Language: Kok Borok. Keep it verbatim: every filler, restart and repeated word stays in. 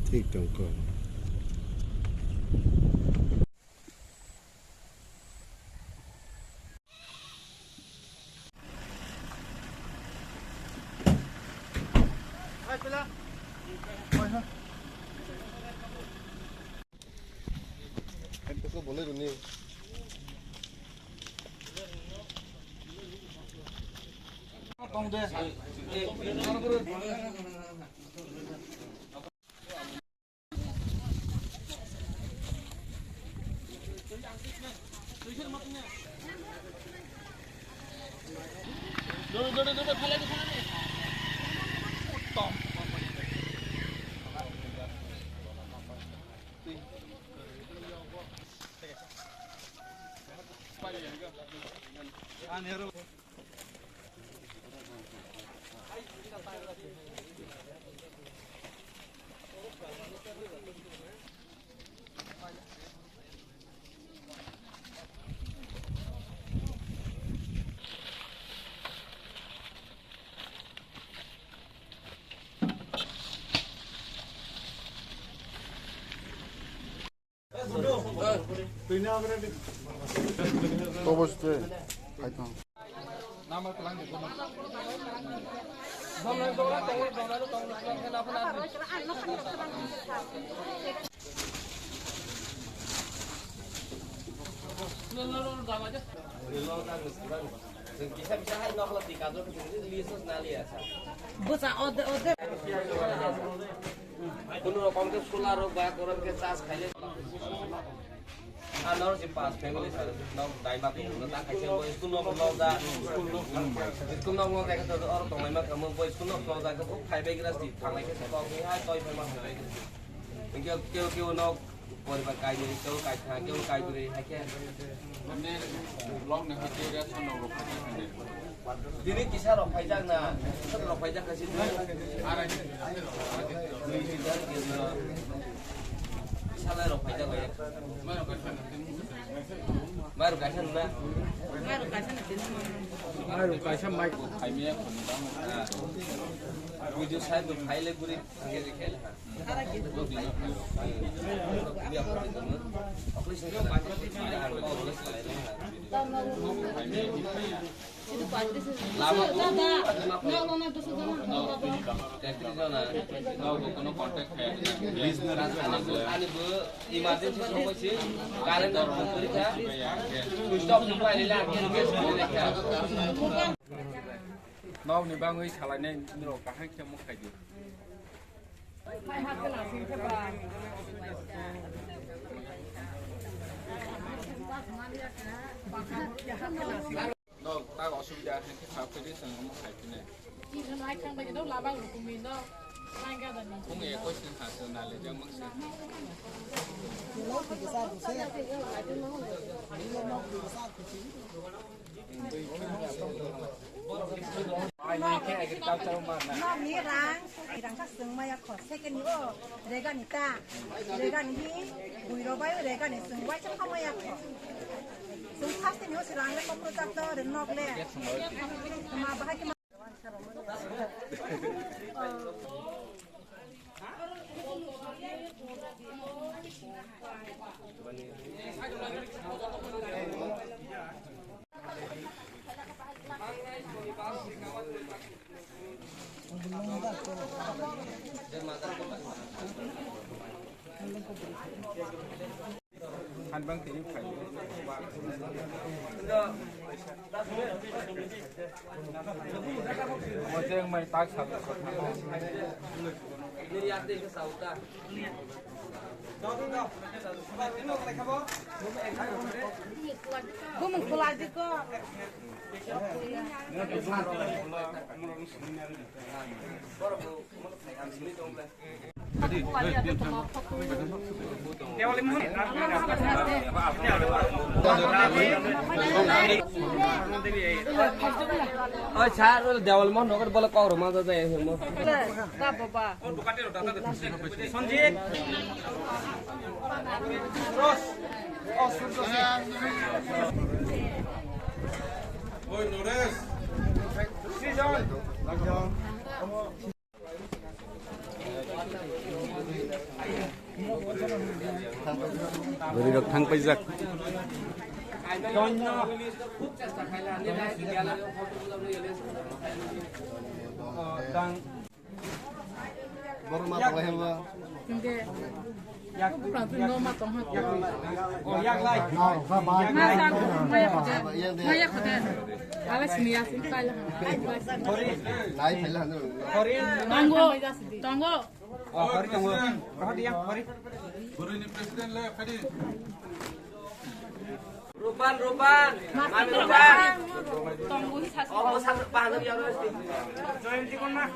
Thik tongkho. Tobo se, hai tong. Kisa kisa hai nokla di kadro kisa liya sa. Bwsa ode ode. Kunu rokom ke solar rok ba koron ke charge khaile. Anor je pas family sir, nok daima ko, na ta khaise bo school nok nok da. School nok nok da, khe to or tonglai ma kamo bo school nok nok da, ko phai bai gra si, thanglai khe ko hai toi phai ma phai bai gra si. Kyo kyo kyo nok poribar kai ni, kyo kai tha, kyo kai bri, hai khe. Mane, long ne hati ria son nok rok. Dini kisa rok phaijak na, kisa rok phaijak kha si. Arai. Dui tijan ke dui. Kisa lai rok phaijak bai. Mai rok kaisa na. Mai rok kaisa na. Mai rok kaisa mai. Video side to phaile guri thangye khe ha. Emergency somoi se current rok bongwi kha, switch off wngkha, gas bongwi kha. Nokni bangwi salainai norok kaham khe mukhaidi. Nok tak osubida hai khe kha phai di, chwng omo khai phine. Phung ekoi chwng ha chwng nai le jang mangsa. Nokni rang, rang kha swng maya kho. Second ni o rega ni ta. Rega ni hi bui rok bai rega ni swng bai chwng kha maya kho. Swng first ni o swrang le kok rwchap to re nok le. Ma bahai khe ma. Hanbang tini phai. Mojeng mai tak sal. Bumung kulai diko. Oi, sir, Dewal Mohan Nagar bola kok rwma jajak ya, mo. Sanjit. Oi, Naresh. Srijan. Bwrwirok thang paijak. Borok ma tongla hemba. Hingke. Yak. Buphang twi no ma tong ha. Yak. Oh, yak lai. Yak lai. Ma sa, ma yak khote. Ma yak khote. Ala sini ya, sini kai la. Hori. Nai phai la no. Hori. Tongo. Tongo. Oh, hori tongo. Hori ya, hori. Boroni president le, hori. Rupan, Rupan. Mami Rupan. Tongo sa. Oh, sa pa hanu ya. Join di kon ma.